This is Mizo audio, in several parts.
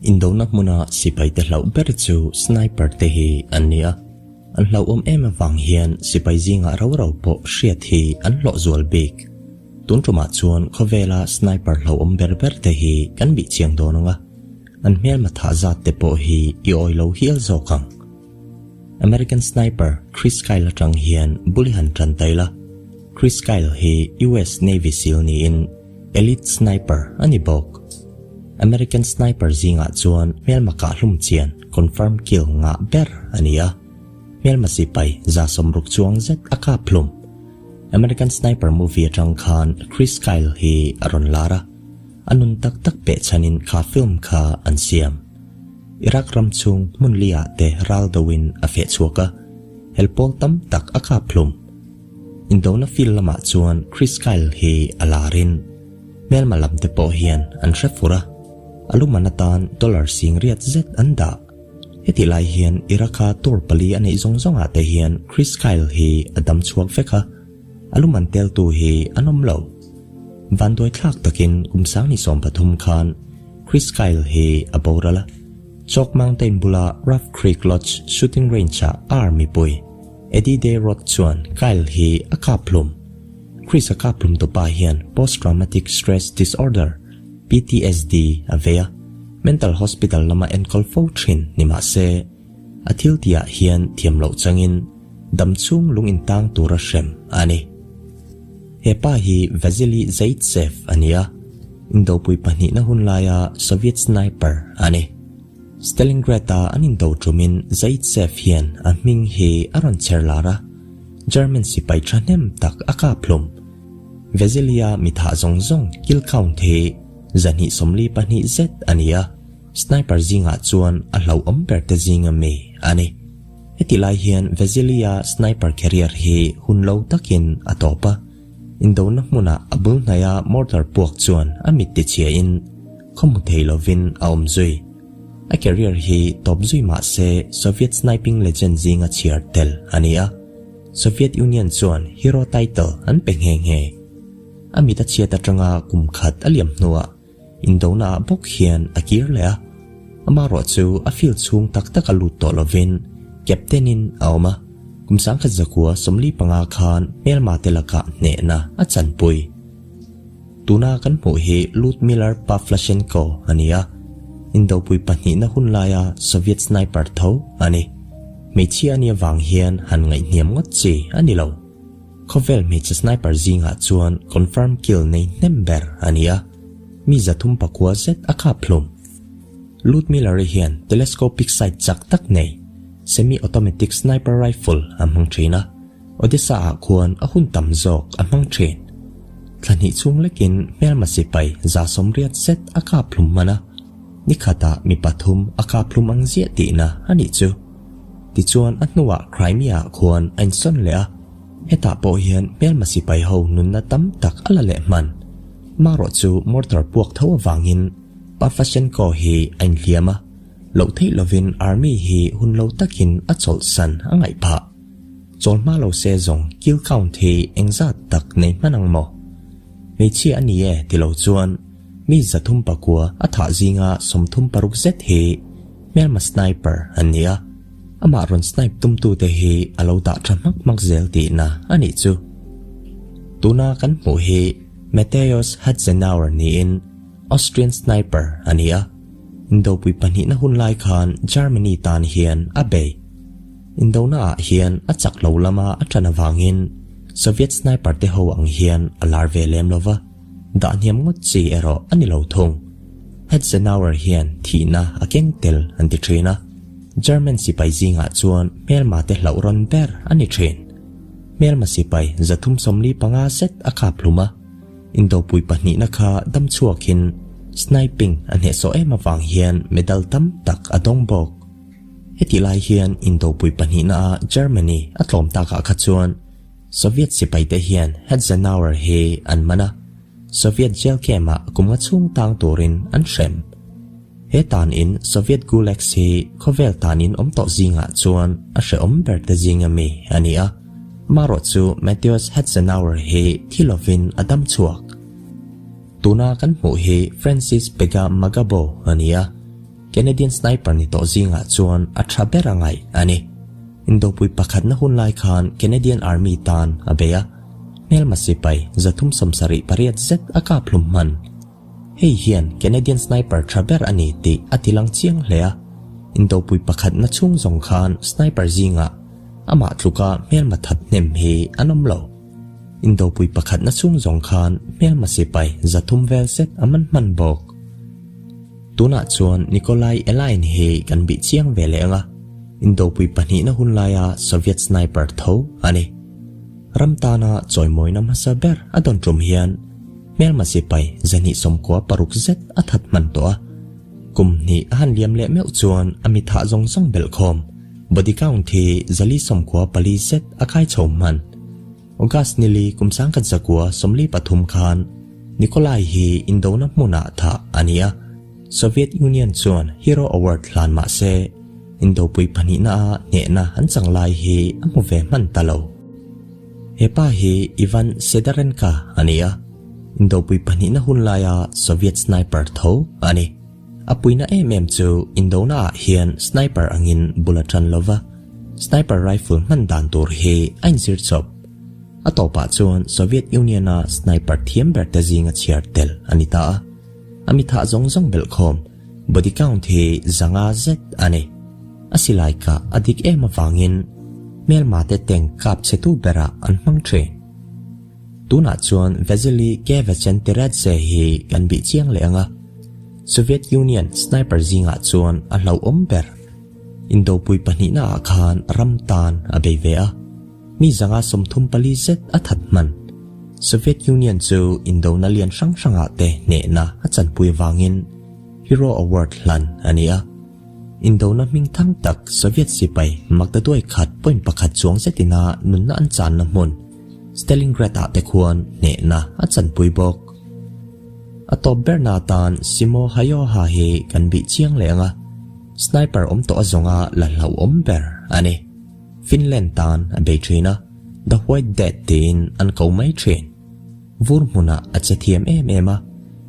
Indona hmuna sipaite hlauh ber chu sniper te hi an ni a, an hlauhawm em avang hian sipai zingah ro ro pawh hriat hi an hlawh zual bik. Tun tumah chuan khawvela sniper hlauhawm ber ber te hi kan bih chiang dawn ang a, an hmelma thah zat te pawh hi i awi lo hial zawk ang. American sniper Chris Kyle atang hian bul i han tan ta ila, Chris Kyle hi US Navy SEAL niin Elite Sniper a ni bawk. American Sniper zingah chuan hmelma kah hlum chian confirm kill ngah ber a ni a, hmelma sipai 60 chuang zet a kap hlum. American Sniper movie atang khan Chris Kyle hi a rawn lar a, a nun tak tak peh chhanin kha film kha an siam. Iraq ram chhung hmun li ah te ral doin a feh chhuak a, helpawl tam tak a kap hlum. Indona field lamah chuan Chris Kyle hi a larin hmelma lam te pawh hian an hre fur a, a luman atan dollar 80,000 zet an dah. Hetih lai hian Iraq-a tour pali a neih zawng zawngah te hian Chris Kyle hi a dam chhuak vek a, a luman teltu hi an awm lo. Vanduai thlak takin kum 2013 khan Chris Kyle hi a boral a, Chalk Mountain bula Rough Creek Lodge shooting range-ah a army pui. Eddie Day Roth chuan Kyle hi a kap hlum. Chris a kap hlum tupa hian Post Traumatic Stress Disorder, PTSD, a vei a, mental hospital lama enkawl fo thin ni mah se, a thil tihah hian thiam loh changin dam chhung lung intang tura hrem a ni. He pa hi Vasily Zaitsev a ni a, indopui pahnihna hun laia Soviet sniper a ni. Stalingrad-a an indo ṭumin Zaitsev hian a hming hi a rawn chher lar a, German sipai ṭhahnem tak a kap hlum. Vezilia mi thah zawng zawng kill count hi 242 zet a ni a, sniper zingah chuan a hlauhawm ber te zinga mi a ni. Heti lai hian Vezilia sniper career hi hun lo takin a tawp a, indona hmunah a bul hnaia mortar puak chuan a mit tichhiain, Khaw hmu thei lovin a awm zui. A career hi tawp zui mah se Soviet sniping legend zinga chhiar tel a ni a, Soviet Union chuan hero title an pe nghe nghe. A mit a chhiat atanga kum khat a liam hnuah indona ah bawk hian a kir leh a, amaherawh chu a field chhung tak tak a lut tawh lovin captain in a awm a, kum 1945 khan hmelma te lakah hnehna a chanpui. Tuna kan hmuh hi Ludmila Pavlashenko a ni a, indopui pahnihna hun laia Soviet sniper tho a ni. Hmeichhia a nih avang hian han ngaihhniam ngawt chi a ni lo. Khawvel hmeichhe sniper zingah chuan confirm kill nei hnem ber a ni a, mi 309 zet a kap hlum. Ludmila-i hian telescopic sight chak tak nei, semi-automatic sniper rifle a hmang thin a. Odessa-ah khuan a hun tam zawk a hmang thin. Thla hnih chhung lekin hmelma sipai 180 zet a kap hlum hman a, ni khatah mi pathum a kap hlum ang ziah tihna a nih chu. Tichuan a hnuah Crimea-ah khuan a insawn leh a, hetah pawh hian hmelma sipai ho nunna tam tak a la leh hman. Marawh chu mortar puak tho avangin Pavlashenko hi a inhliam a, loh theih lovin army hi hun lo takin a chawlhsan a ngaih phah. Chawl hma lo se zawng kill count hi engzat tak nei hman ang maw? Hmeichhia a ni e ti lo chuan mi 309 a thah zinga 36 zet hi hmelma sniper an ni a, amah rawn snipe tumtute hi a lo dah tha hmak hmak zel tihna a nih chu. Tuna kan hmuh hi Matthäus Hatzenauer niin Austrian sniper a ni a, indopui pahnihna hun lai khan Germany tan hian a bei. Indona ah hian a chak lo lama a ṭan avangin Soviet sniper te ho ang hian a lar ve lem lo va, dah hniam ngawt chi erawh a ni lo thung. Hetzenauer hian thihna a keng tel an ti ṭhin a, German sipai zingah chuan hmelma te hlauh rawn ber a ni ṭhin. Hmelma sipai 345 zet a kap hlum a, indopui pahnihna kha dam chhuakin sniping a hnehsawh em avang hian medal tam tak a dawng bawk. Hetih lai hian indopui pahnihna a Germany a tlawm takah kha chuan Soviet sipaite hian Hetzenauer hi an man a, Soviet jail camp ah kum nga chhung tang turin an hrem. He tanin Soviet gulags hi khawvel tanin awm tawh zingah chuan a hrehawm ber te zinga mi a ni a, marawh chu Matthäus Hetzenauer hi thi lovin a dam chhuak. Tuna kan hmuh hi Francis Pegah Magabo a ni a. Canadian sniper ni tawh zingah chuan a tha ber a ngaih a ni. Indopui pakhatna hun lai khan Canadian Army tan a bei a, hmelma sipai 378 zet a kap hlum hman. Hei hian Canadian sniper tha ber a ni tih a tilang chiang hle a, indopui pakhatna chhung zawng khan sniper zingah amah tluka hmelma that hnem hi an awm lo. Indopui pakhatna chhung zawng khan hmelma sipai 300 vel zet a man hman bawk. Tunah chuan Nikolai Elain hi kan bih chiang ve leh ang a, indopui pahnihna hun laia Soviet sniper tho a ni. Ram tana chawimawina hmasa ber a dawn tum hian hmelma sipai 296 zet a that hman tawh a. Kum hnih a han liam leh meuh chuan a mi thah zawng zawng belh khawm, body count hi 494 zet a kai chho hman. August nili kum 1943 khan Nikolai hi indona hmunah thah a ni a, Soviet Union chuan Hero Award hlan mah se indopui pahnihna a hnehna an chang lai hi a hmu ve hman ta lo. He pa hi Ivan Sedarenka a ni a, indopui pahnihna hun laia Soviet sniper tho a ni. A puina em em chu indona ah hian sniper angin bul a tan lova, sniper rifle hman dan tur hi a inzir chawp. A tawpah chuan Soviet Union a sniper thiam ber te zinga chhiar tel a ni ta a. A mi thah zawng zawng belh khawm, body count hi 500 zet a ni. A silai kah a dik em avangin hmelma te tank kap chhe tu berah an hmang thin. Tunah chuan Vasily Kvachantiradze hi kan bih chiang leh ang a, Soviet Union sniper zingah chuan a hlauhawm ber. Indopui pahnihna ah khan ram tan a bei ve a, mi 134 zet a that hman. Soviet Union chu indona lian hrang hrangah te hnehna a chanpui avangin Hero Award hlan a ni a. Indona hming thang tak Soviet sipai maktaduai khat point pakhat chuang zetina nunna an channa hmun Stalingrad ah te khuan hnehna a chanpui bawk. A tawp berna atan Simo Hayoha hi kan bih chiang leh ang a, sniper awm tawh a zawnga la hlauhawm ber a ni. Finland tan a bei thin a, The White Death tiin an ko mai thin. Vur hmunah a che thiam em em a,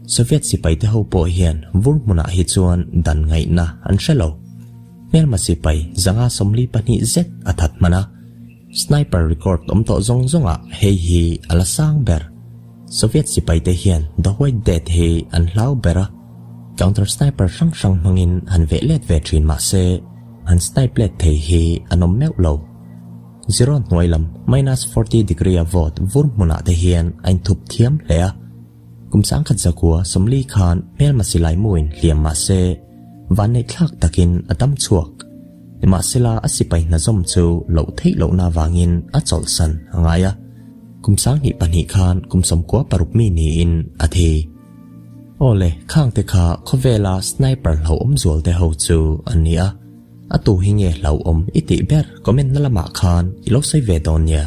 Soviet sipai te ho pawh hian vur hmunah hi chuan dan ngaihna an hre lo. Hmelma sipai 142 zet a that hman a, sniper record awm tawh zawng zawngah hei hi a la sang ber. Soviet sipai te hian The White Death hi an hlau ber a, counter sniper hrang hrang hmangin han veh let ve thin mah se an snipe let thei hi an awm meuh lo. Zero hnuai lam minus 40 degree a vawt vur hmunah te hian a inthup thiam hle a. Kum 1940 khan hmelma silai muin hliam mah se vanneih thlak takin a dam chhuak. Nimahsela a sipai hna zawm chu loh theih lohna avangin a chawlhsan a ngai a. Kum 2002 khan kum 96 mi niin a thi. Awle, khang te kha khawvela sniper hlauhawm zual te ho chu an ni a. A tu hi nge hlauhawm i tih ber comment na lamah khan i lo sawi ve dawn nia.